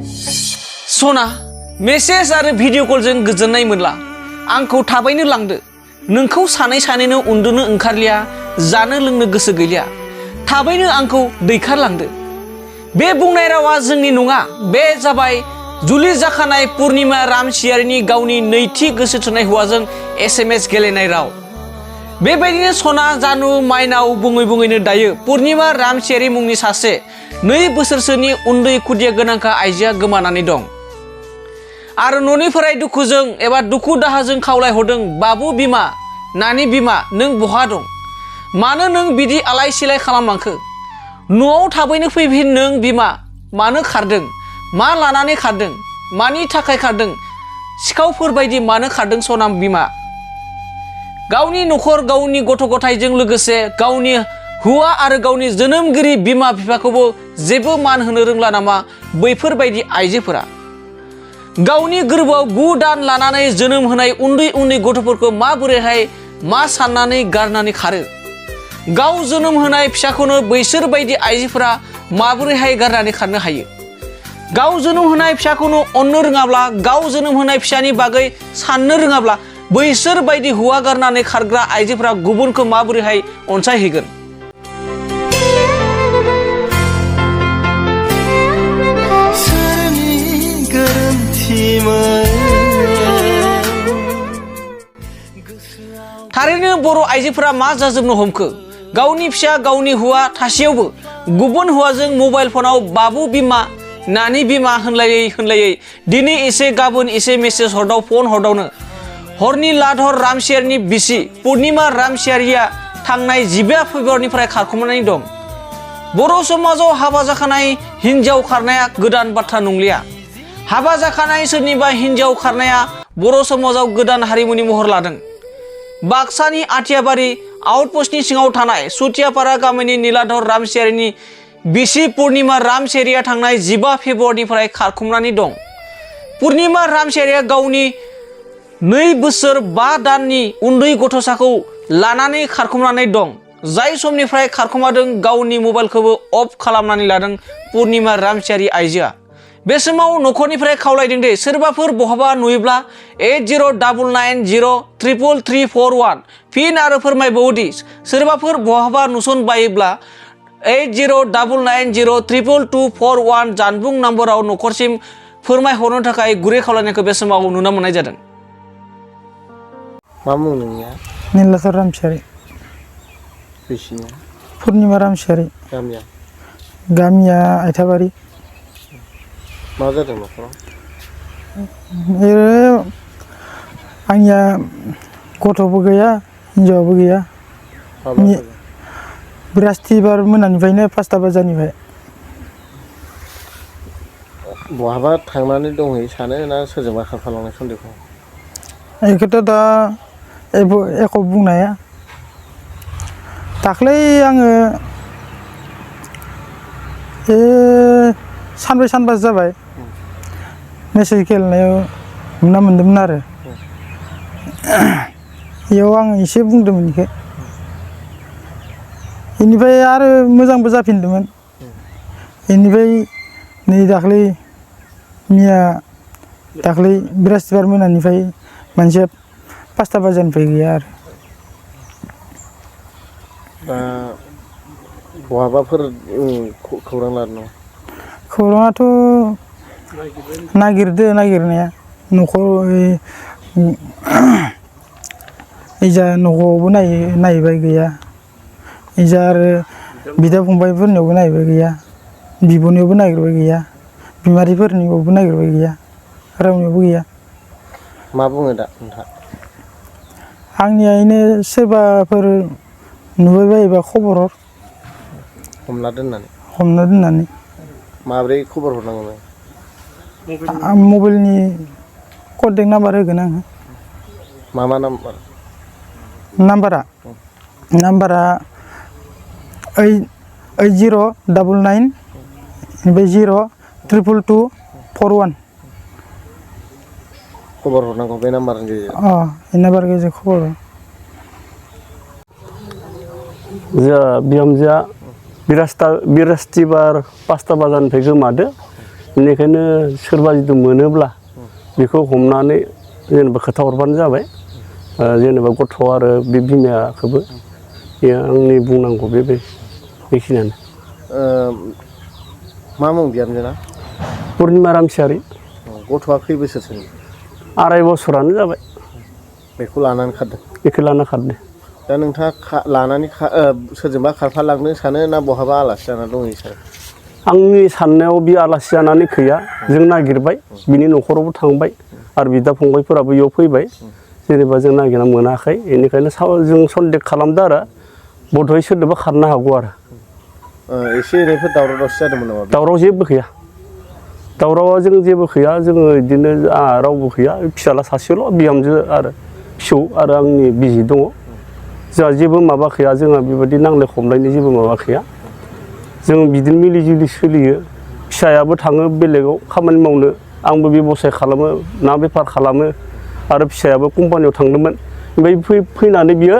सना मेसेज आरो भिडिअ कलजों गोजोननाय मोनला आंखौ थाबैनो लांदो नोंखौ सानै सानैनो उन्दुनो ओंखारलिया जानो लोंनो गोसो गैलिया थाबैनो आंखौ दैखारलांदो बे बुंनाय रावा जोंनि नङा बे जाबाय जुलि जाखानाय पुर्णिमा रामसियारिनि गावनि नैथि गोसो थोनाय हौवाजों SMS गेलेनाय राव बेबायदिनो सना जानु माइनाव बुङै बुङैनो दायो पुर्णिमा रामसियारि मुंनि सासे 2 बोसोरसोनि उन्दै खुदिया गोनांखा आइजोआ गोमानानै दं आरो न'निफ्राय दुखुजों एबा दुखु दाहाजों खावलायहरदों बाबु बिमा नानि बिमा नों बहा दं मानो नों बिदि आलाय सिलाय खालामलांखो न'आव थाबैनो फैफिन नों बिमा मानो खारदों मा लानानै खारदों मानि थाखाय खारदों सिखावफोर बायदि मानो खारदों सना बिमा गावनि नखर गावनि गथ' गथायजों लोगोसे गावनि हौवा आरो गावनि जोनोमगिरि बिमा बिफाखौबो जेबो मान होनो रोंला नामा बैफोरबायदि आइजोफोरा गावनि गोरबोआव 9 दान लानानै जोनोम होनाय उन्दै उन्दै गथ'फोरखौ माबोरैहाय मा साननानै गारनानै खारो गाव जोनोम होनाय फिसाखौनो बैसोर बायदि आइजोफोरा माबोरैहाय गारनानै खारनो हायो गाव जोनोम होनाय फिसाखौनो अननो रोङाब्ला गाव जोनोम होनाय फिसानि बागै साननो रोङाब्ला बैसोर बायदि हौवा गारनानै खारग्रा आइजोफोरा गुबुनखौ माबोरैहाय अनसायहैगोन थारैनो बर' आइजोफोरा मा जाजोबनो हमखो गावनि फिसा गावनि हौवा थासेयावबो गुबुन हौवाजों मबाइल फनाव बाबु बिमा नानि बिमा होनलायै दिनै एसे गाबोन एसे मेसेज हरदाव फन हरदावनो हरनि लाधर रामसियारिनि बिसि पुर्णिमा रामसियारिया थांनाय 15 फेब्रुवारिनिफ्राय खारखुमानानै दं बर' समाजाव हाबा जाखानाय हिन्जाव खारनाया गोदान बाथ्रा नंलिया हाबा जाखानाय सोरनिबा हिन्जाव खारनाया बर' समाजाव गोदान हारिमुनि महर लादों बाक्सानि आथियाबारि आउटपस्टनि सिङाव थानाय सुथियापारा गामिनि नीलाधर रामसियारिनि बिसि पुर्णिमा रामसियारिया थांनाय 15 फेब्रुवारिनिफ्राय खारखुमानानै दं पुर्णिमा रामसियारिया गावनि 2 बोसोर 5 दाननि उन्दै गथ'साखौ लानानै खारखुमानानै दं जाय समनिफ्राय खारखुमादों गावनि मबाइलखौबो अफ खालामनानै लादों पुर्णिमा रामसियारि आइजोआ बे समाव न'खरनिफ्राय खावलायदों दे सोरबाफोर बहाबा नुयोब्ला 8099033341 फिन आरो फोरमायबावोदि सोरबाफोर बहाबा नुसनबायोब्ला 8099032241 जानबुं नम्बराव न'खरसिम फोरमायहरनो थाखाय गुरै खावलायनायखौ बे समाव नुनो मोननाय जादों मा मुं नोंनिया नीलाधर रामसियारि बिसिनिया पुर्णिमा रामसियारि गामिया आइथाबारि मा जादों न'खराव आंनिया गथ'बो गैया हिन्जावाबो गैया बृहस्पतिबार मोनानिफ्रायनो 5टा बाजारनिफ्राय बहाबा थांनानै दंहैयो सानो ना सोरजोंबा खारफालांनाय सन्देहखौ बेखौथ' दा एख' बुंनो हाया दाख्लै आङो सानब्रै सानबासो जाबाय मेसेज गेलेनायाव नुना मोन्दोंमोन आरो बेयाव आं एसे बुंदोंमोन बेखौ बेनिफ्राय आरो मोजांबो जाफिनदोंमोन बेनिफ्राय नै दाख्लै बृहस्पतिबार मोनानिफ्राय मानसिया 5टा बाजारनिफ्राय गैया आरो दा बहाबाफोर खौरां लादों नामा खौराङाथ' नागिरनाया न'खर इजा न'खरावबो नायबाय गैया इजा आरो बिदा फंबायफोरनियावबो नायबाय गैया बिब'नियावबो नागिरबाय गैया बिमादैफोरनियावबो नागिरबाय गैया रावनियावबो गैया मा बुङो दा नोंथाङा आंनिया इनो सोरबाफोर नुबाय बायोबा खबर हर हमना दोननानै माब्रै खबर हरनांगौ आं मबाइलनि कन्टेक्ट नाम्बार होगोन आङो मा नाम्बार नाम्बारा 8099 0222241 खबर हरनांगौ बे नाम्बारनि गेजेरजों बे नाम्बारनि गेजेरजों खबर हर बिहामजोआ बृहस्पतिबार 5टा बाजारनिफ्राय गोमादो बेनिखायनो सोरबा जुदि मोनोब्ला बेखौ हमनानै जेनेबा खोथा हरबानो जाबाय जेनेबा गथ' आरो बे बिमाखौबो आंनि बुंनांगौ बेखिनियानो मा मुं बिहामजोना पुर्निमा रामसियारि गथ'आ खै बोसोरसोनि 2.5 बोसोरानो जाबाय बेखौ लानानै खारदों बेखौ लाना खारदों दा नोंथाङा लानानै सोरजोंबा खारफालांनो सानो ना बहाबा आलासि जाना दंहैयो सानो आंनि साननायाव बे आलासि जानानै गैया जों नागिरबाय बिनि न'खरावबो थांबाय आरो बिदा फंबायफोराबो बेयाव फैबाय जेनेबा जों नागिरना मोनाखै बेनिखायनो जों सन्देह खालामदों आरो बधय सोरदोंबा खारनो हागौ आरो एसे एनैफोर दावराव दावसि जादोंमोन नामा दावराव जेबो गैया दावरावा जों जेबो गैया जोङो बिदिनो रावबो गैया फिसाला सासेल' बिहामजो आरो फिसौ आरो आंनि बिसि दङ जोंहा जेबो माबा गैया जोंहा बेबायदि नांलाय खमलायनि जेबो माबा गैया जों बिदिनो मिलि जुलि सोलियो फिसायाबो थाङो बेलेगाव खामानि मावनो आंबो बेबसाय खालामो ना बेफार खालामो आरो फिसायाबो कम्पानियाव थांदोंमोन ओमफ्राय फैनानै बियो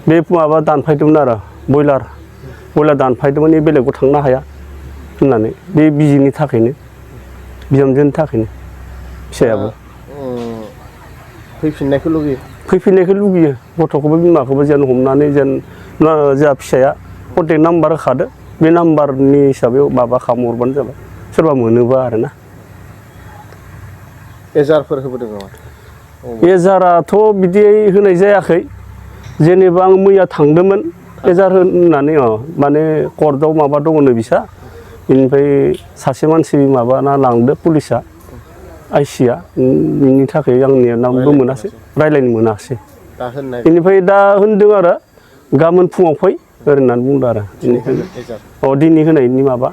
बे माबा दानफायदोंमोन आरो बयलार दानफायदोंमोन बे बेलेगाव थांनो हाया होननानै बे बिजिनि थाखायनो बिहामजोनि थाखायनो फिसायाबो फैफिननायखौ लुगैयो गथ'खौबो बिमाखौबो जेन हमनानै जेन जोंहा फिसाया कन्टेक्ट नाम्बार होखादो बे नाम्बारनि हिसाबै माबा खालामहरबानो जाबाय सोरबा मोनोबा आरोना एजारफोर होबोदों नामा एजाराथ' बिदि होनाय जायाखै जेनेबा आं मैया थांदोंमोन एजार होननानै माने कर्टआव माबा दङनो बिसा बेनिफ्राय सासे मानसि माबाना लांदो पुलिसा आइसिया बेनि थाखाय आंनिया नामबो मोनासै रायज्लायनो मोनासै बेनिफ्राय दा होनदों आरो गाबोन फुङाव फै ओरैनानै बुंदों आरो दिनै होनायनि माबा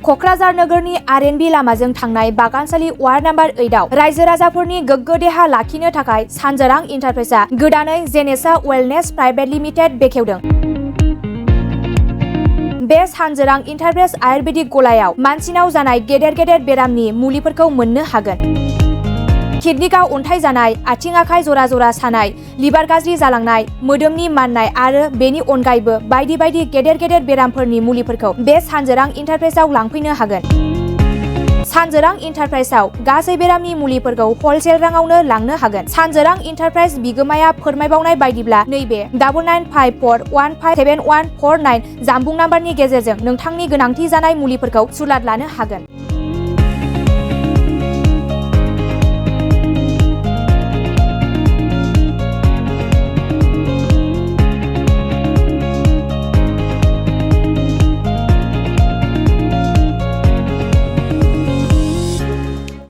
क'क्राझार नोगोरनि आर.एन.बि लामाजों थांनाय बागानसालि वार्ड नाम्बार 8आव रायजो राजाफोरनि गोग्गो देहा लाखिनो थाखाय सानजोरां इन्टारप्राइजआ गोदानै जेनेसा वेलनेस प्राइभेट लिमिटेड बेखेवदों। बे सानजोरां इन्टारप्राइज आयुर्वेदिक गलायाव मानसिनाव जानाय गेदेर गेदेर बेरामनि मुलिफोरखौ मोननो हागोन। किडनिकआव अन्थाइ जानाय, आथिं आखाइ जरा जरा सानाय, लिभार गाज्रि जालांनाय, मोदोमनि माननाय आरो बेनि अनगायैबो बायदि बायदि गेदेर गेदेर बेरामफोरनि मुलिफोरखौ बे सानजोरां इन्टारप्राइजआव लांफैनो हागोन। सानजोरां इन्टारप्राइजआव गासै बेरामनि मुलिफोरखौ हलसेल राङावनो लांनो हागोन। सानजोरां इन्टारप्राइज बिगोमाया फोरमायबावनाय बायदिब्ला नैबे 9954157149 जानबुं नाम्बारनि गेजेरजों नोंथांनि गोनांथि जानाय मुलिफोरखौ सुलाद लानो हागोन।